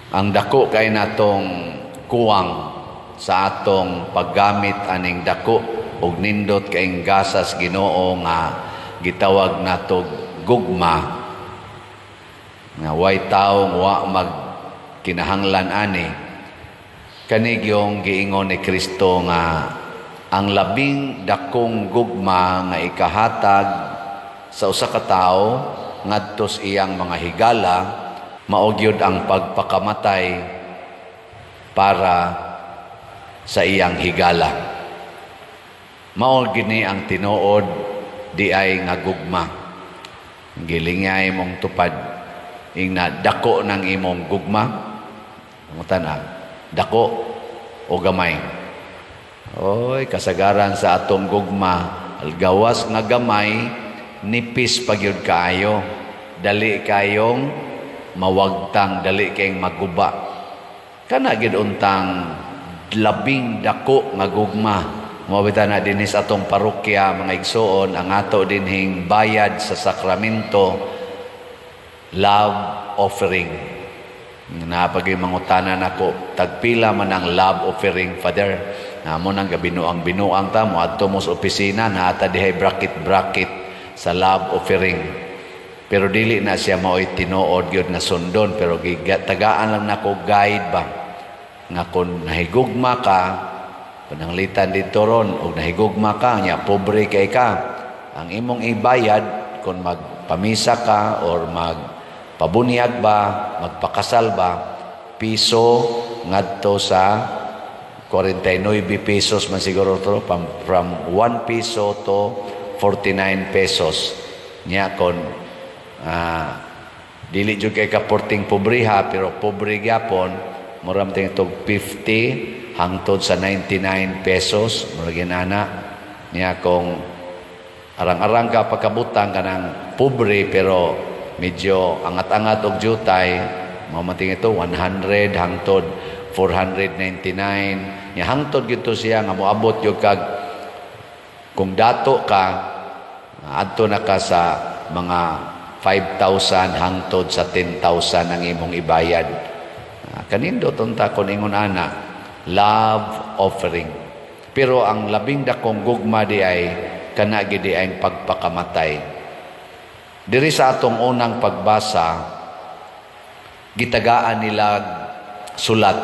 Ang dako kay natong kuwang sa atong paggamit aning dako og nindot kaing gasas Ginoo nga gitawag nato gugma, nga way tawo wa mag kinahanglan ani, kanigyong giingon ni Kristo nga ang labing dakong gugma nga ikahatag sa usa ka tawo ngadto sa iyang mga higala mao gyud ang pagpakamatay para sa iyang higala. Mao gini ang tinuod di ay nga gugma. Gilingay mong tupad ingna dako ng imong gugma. Pangutan-a, dako o gamay? Oy, kasagaran sa atong gugma, gawas nga gamay, nipis pa gyud kaayo. Dali kayong mawagtang, dali kayong maguba. Kana gyud untang labing dako nga gugma. Mao bitaw na dinhi sa atong parokya, mga igsuon, ang ato dinhing bayad sa sakramento, love offering. Napagay mangutana nako, tagpila man ang love offering, Father? Namo nang gabinuang binuang ta mo adto mo sa opisina, naata dihay bracket bracket sa love offering. Pero dili na siya mao'y tinuod gyud nga sundon, pero tagaan lang nako guide ba nga kung nahigugma ka, pananglitan dito ron og nahigugma ka nya pobre kay ka, ang imong ibayad kung magpamisa ka or magpabunyag ba, magpakasal ba, piso ngadto sa 49 pesos man siguro to, from 1 piso to 49 pesos. Nya kon dili jud kay ka porting pobreha pero pobre gyapon, mura man tog 50 hangtod sa 99 pesos, mura ginana. Nya kung arang-arang ka pagkabutang, kanang pobre pero medyo angat-angat og jutay, mao man ito 100 hangtod 499. Nya hangtod gyud siya nga moabot gyud kag kung dato ka, adto na ka sa mga 5,000 hangtod sa 10,000 ang imong ibayad. Kanindot unta kon ingon ana, love offering. Pero ang labing dakong gugma di ay kana gid ay pagpakamatay. Diri sa atong unang pagbasa, gitagaan nila sulat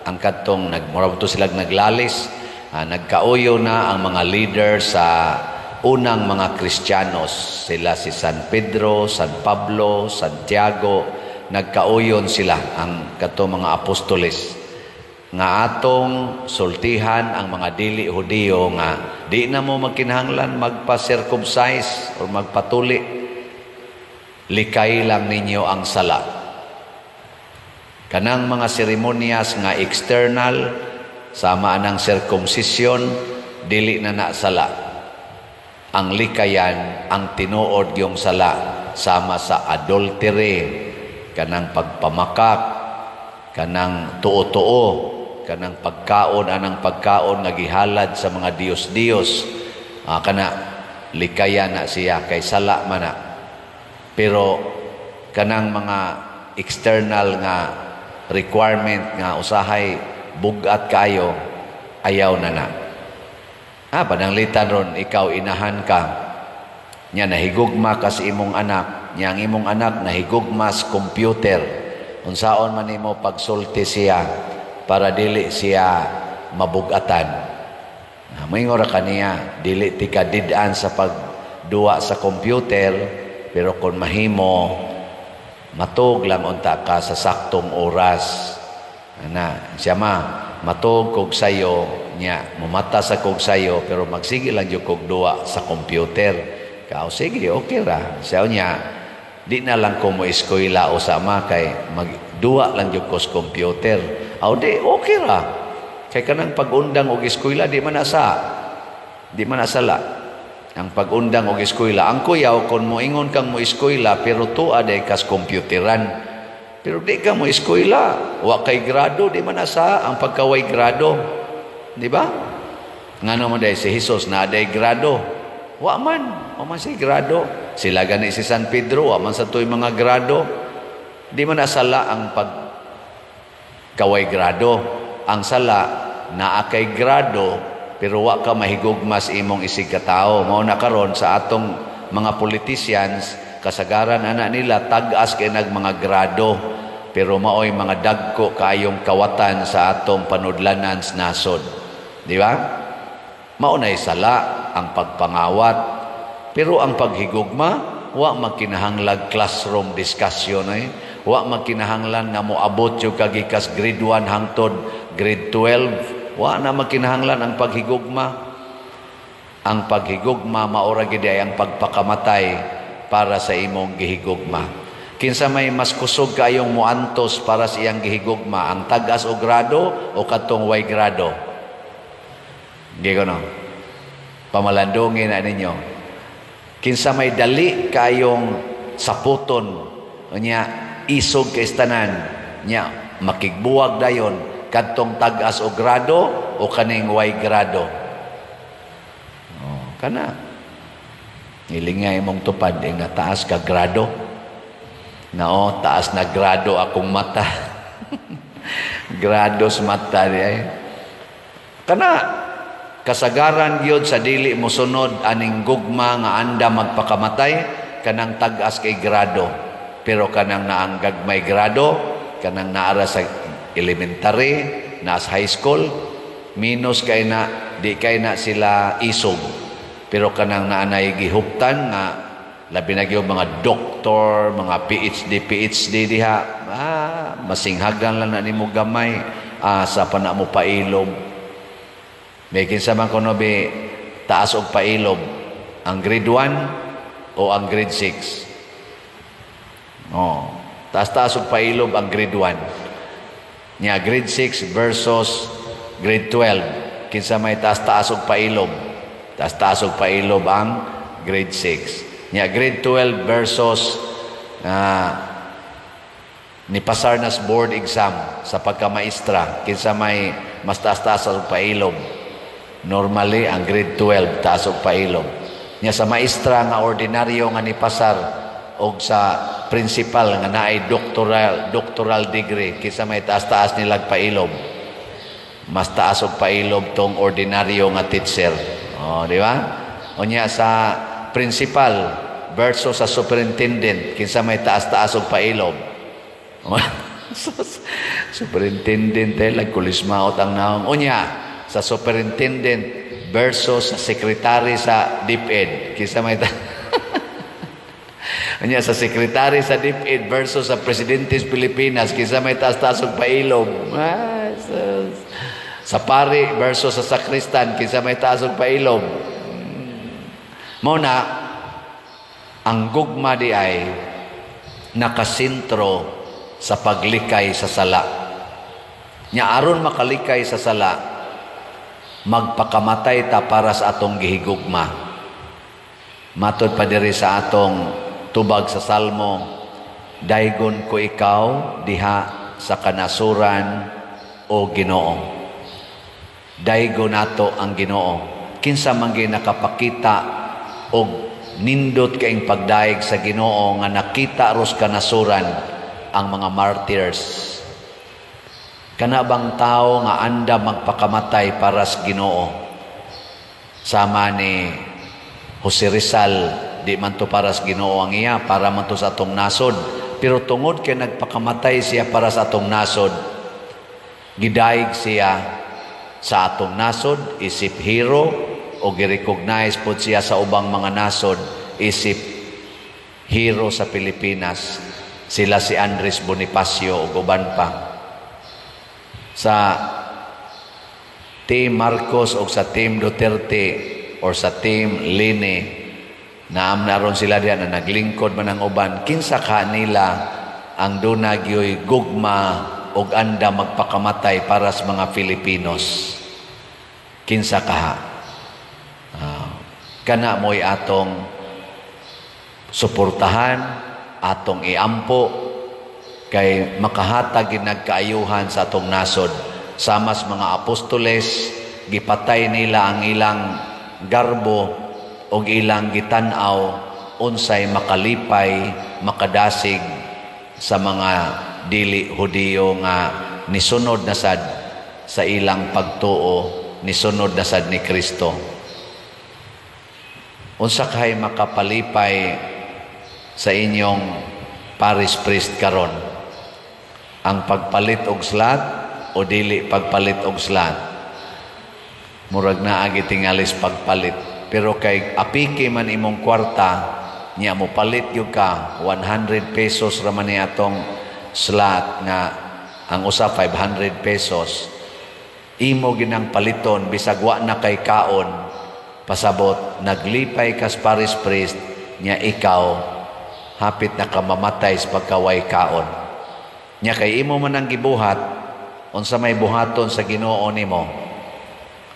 ang kadtong nagmura to sila naglalis, nagkauyo na ang mga leader sa unang mga Kristiyanos, sila si San Pedro, San Pablo, Santiago. Nagkauyon sila ang kadto mga apostoles nga atong sultihan ang mga dili Hudiyo nga di na mo magkinahanglan magpa-circumcise or magpatuli, likay lang ninyo ang sala. Kanang mga seremonyas nga external sama anang circumcision, dili na na sala. Ang likayan ang tinuod yung sala, sama sa adultery, kanang pagpamakak, kanang tuo-tuo, kanang pagkaon anang pagkaon nga gihalad sa mga diyos-diyos, kana likayan na siya kay sala man na. Pero kanang mga external nga requirement nga usahay bugat kayo, ayaw na na. Pananglitan ron, ikaw inahan ka nya nahigugma ka sa imong anak nya, ang imong anak nahigugma sa computer, unsaon man nimo pagsulti siya para dili siya mabugatan? Moingon ra kaniya, dili ti ka did-an sa pagduwa sa computer, pero kung mahimo matug lang unta ka sa saktong oras. Ana siya ma, matug kog sayo nya mumata sa kog sayo, pero magsige lang jud kog duwa sa computer. Kao sige, okay ra. Siya niya, di na lang ko mo eskwela o sama kay magduwa lang jud ko sa computer. Aw di, okay ra. Kay kanang pag-undang og eskwela di man na sala. Ang pag-undang og eskwela, ang kuyaw kung moingon kang mo eskwela pero tuwa day kas computeran. Pero di ka mo eskwela, wa kay grado, di man na sa ang pagkaway grado. Di ba? Ngano mo day si Jesus na day grado? Wa man, wa man si grado. Sila gani si San Pedro, wa man sa tuy mga grado. Di man nasala ang pag Kaway grado. Ang sala, naa kay grado, pero wa ka mahigugma sa imong isig katao. Mao na karon sa atong mga politicians, kasagaran ana nila tag-as kay nag mga grado, pero maoy mga dagko kaayong kawatan sa atong panudlanan sa nasod. Di ba? Mao nay sala ang pagpangawat. Pero ang paghigugma, wa magkinahanglag classroom discussion eh. Wa magkinahanglan nga moabot yung kagikas grade 1 hangtod grade 12. Wa na magkinahanglan ang paghigugma. Ang paghigugma maora gid ay ang pagpakamatay para sa imong gihigugma. Kinsa may mas kusog kayong muantos para sa iyang gihigugma, ang tag-as og grado o kadtong way grado? Hindi ko no. Pamalandungin na ninyo. Kinsa may dali kayong saputon, nya isog kay tanan, nya makigbuwag dayon, kadtong tag-as og grado o kaning way grado? Oh, kana. Ilinga imong tupad eh, nga taas ka grado. Nao, taas na grado akong mata. Grado sa mata di ay. Kana kasagaran gyud sa dili mosunod aning gugma nga anda magpakamatay, kanang tag-as kay grado. Pero kanang naang gagmay grado, kanang naara sa elementary, naas high school, minus kay na, di kay na sila isog. Pero kanang naanay gihuptan nga labi na gyud mga doktor, mga PhD, PhD diha, masinghagan lang na nimo gamay, asa pa na mo pailob. May kinsa man kuno be taas og pailob, ang grade 1 o ang grade 6? Oh, taas-taas og pailob ang grade 1. Nya grade 6 versus grade 12, kinsa may taas-taas og pailob? Taas-taas og pailob ang grade 6. Nya grade 12 versus ni pasar nas board exam sa pagkamaestra, kinsa may mas taas-taas og pailob? Normally ang grade 12 taas og pailob. Nya sa maestra nga ordinaryo nga ni pasar og sa principal nga naay doctoral degree, kinsa may taas-taas nilag pailob? Mas taas og pailob tong ordinaryo nga teacher. Oh, di ba? Unya sa principal versus sa superintendent, kinsa may taas-taas og pailob? Superintendent eh, lagkulismaot ang naong. Unya sa superintendent versus sa secretary sa DepEd, kinsa may unya sa secretary sa DepEd versus sa presidente sa Pilipinas, kinsa may taas-taas og pailob? Ah, sus. Sa pari versus sa sakristan, kinsa may taas og pailob? Mao na ang gugma di ay nakasentro sa paglikay sa sala. Nya aron makalikay sa sala, magpakamatay ta para sa atong gihigugma. Matod pa diri sa atong tubag sa Salmo, "Daygon ko ikaw diha sa kanasuran, o Ginoo." Daygon nato ang Ginoo. Kinsa man gyud nakapakita og nindot kaing pagdayeg sa Ginoo nga nakita ros kanasuran? Ang mga martyrs. Kana bang tao nga anda magpakamatay para sa Ginoo? Sama ni Jose Rizal, di man to para sa Ginoo ang iya, para man to sa atong nasod. Pero tungod kay nagpakamatay siya para sa atong nasod, gidayeg siya sa atong nasod isip hero o gi-recognize pod siya sa ubang mga nasod isip hero sa Pilipinas. Sila si Andres Bonifacio ug uban pa. Sa Team Marcos o sa Team Duterte or sa Team Leni, naam na ron sila diyan na naglingkod man ang uban, kinsa kanila ang duna gyoy gugma og anda magpakamatay para sa mga Filipinos? Kinsa kaha? Kana mo'y atong suportahan, atong iampo kay makahatag gid nagkaayuhan sa atong nasod. Sama sa mga apostoles, gipatay nila ang ilang garbo og ilang gitan-aw unsay makalipay, makadasig sa mga dili Hudiyo nga nisunod na sad sa ilang pagtuo, nisunod na sad ni Kristo. Unsa kay makapalipay sa inyong parish priest karon? Ang pagpalit og slot o dili pagpalit og slot? Murag naa gitingalis pagpalit. Pero kay apiki man imong kwarta, niya mo palit gyud ka, 100 pesos ra man ni atong slot nga ang usa 500 pesos. Imo ginang paliton bisag wa na kay kaon, pasabot naglipay kas parish priest nya ikaw hapit na ka mamatay sa pagkaway kaon. Nya kay imo man ang gibuhat, unsa may buhaton sa Ginoo nimo?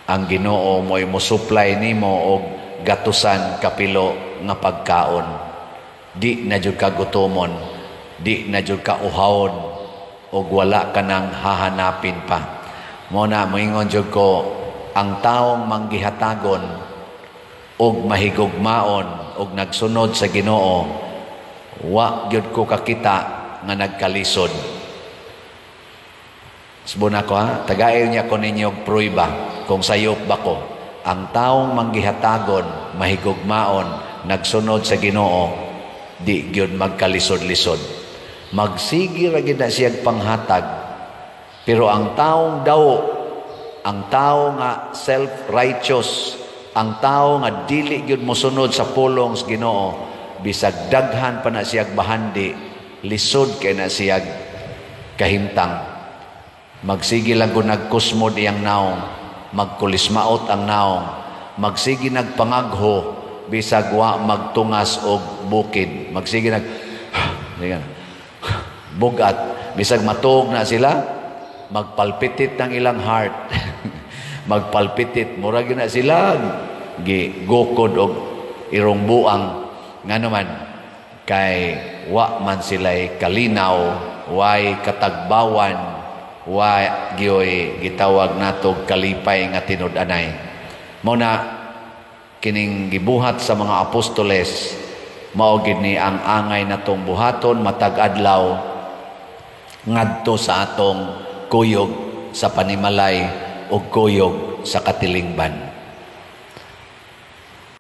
Ang Ginoo mo'y mo-supply nimo og gatusan kapilo nga pagkaon. Di na jud ka gutomon, di na jud ka uhawon, og wala ka nang hahanapin pa. Mo na moingon jud ko, ang taong manggihatagon og mahigugmaon og nagsunod sa Ginoo, wa gyud ko kakita nga nagkalisod. Subon ako ha, tagail niya ko ninyo og pruiba kung sayop ba ko. Ang taong manggihatagon, mahigugmaon, nagsunod sa Ginoo, di gyud magkalisod-lisod. Magsige ra gyud na siyang panghatag. Pero ang taong daw, ang tao nga self-righteous, ang tao nga dili gyud mosunod sa pulong sa Ginoo, bisag daghan pa na siyag bahandi, lisod kay na siyag kahimtang. Magsige lang kung nagkusmod iyang naong, magkulismaot ang naong, magsige nagpangagho, bisag wa magtungas og bukid, magsige nag bugat, bisag matuog na sila, magpalpitit ng ilang heart. Magpalpitit, mura gyud na sila gi gukod og irong buang. Ngano man? Kay wa man sila'y kalinaw, way katagbawan, wa gyoy gitawag natog kalipay nga tinud-anay. Mao na kining gibuhat sa mga apostoles, mao gid ni ang angay natong buhaton matag adlaw ngadto sa atong kuyog sa panimalay ug kuyog sa katilingban.